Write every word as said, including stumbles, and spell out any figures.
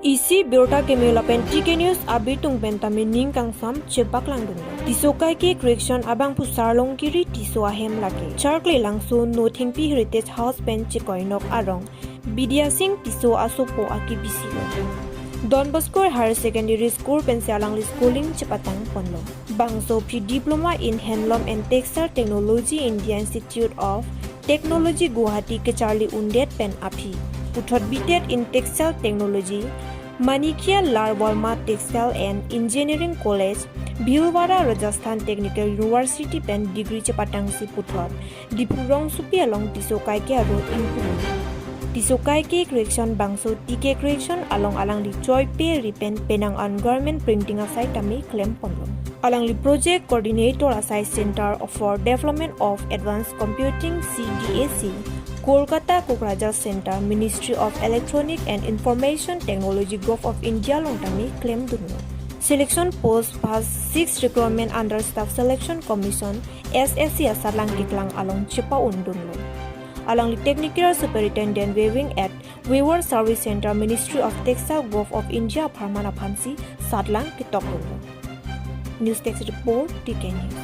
Isi birta keme lapen T K News abitung pen tame ning kangsam chepaklangdunlo. Tisso Kaike Creation abangphu Sarlongkiri Tisso ahem lake Charklelangso Nothengpi Heritage House pen chekoinok arong Bidya Sing Tisso asopo akibisi lo. Don Bosco Higher Secondary School pensi alangli schooling chepatangponlo. Bangso aphi Diploma in Handloom and Textile Technology, India Institute of Technology Guwahati kecharli undet pen aphi puthot B.Ted in Textile Technology, Manikya Lal Verma Textile and Engineering College, Bhilwara Rajasthan Technical University pen degree chepatangsi puthot Diphu rongsopi along Tisso Kaike aro ingpu. Tisso Kaike Creation bangso T K Creation along alangli choipe ri pen penang an garment printing asai tame klemponlo. Alangli project coordinator asai Center for Development of Advanced Computing, C D A C, Kolkata Kokrajhar Center, Ministry of Electronic and Information Technology, Govt. Of India along tame klemdunlo. Selection post pass six recruitment under Staff Selection Commission, S S C asatlang keklang along chepa-undunlo. Alangli Technical Superintendent Weaving at Weaver Service Center, Ministry of Textile, Govt. Of India apharman aphansi satlang ketokdunlo. News Desk Report, T K News.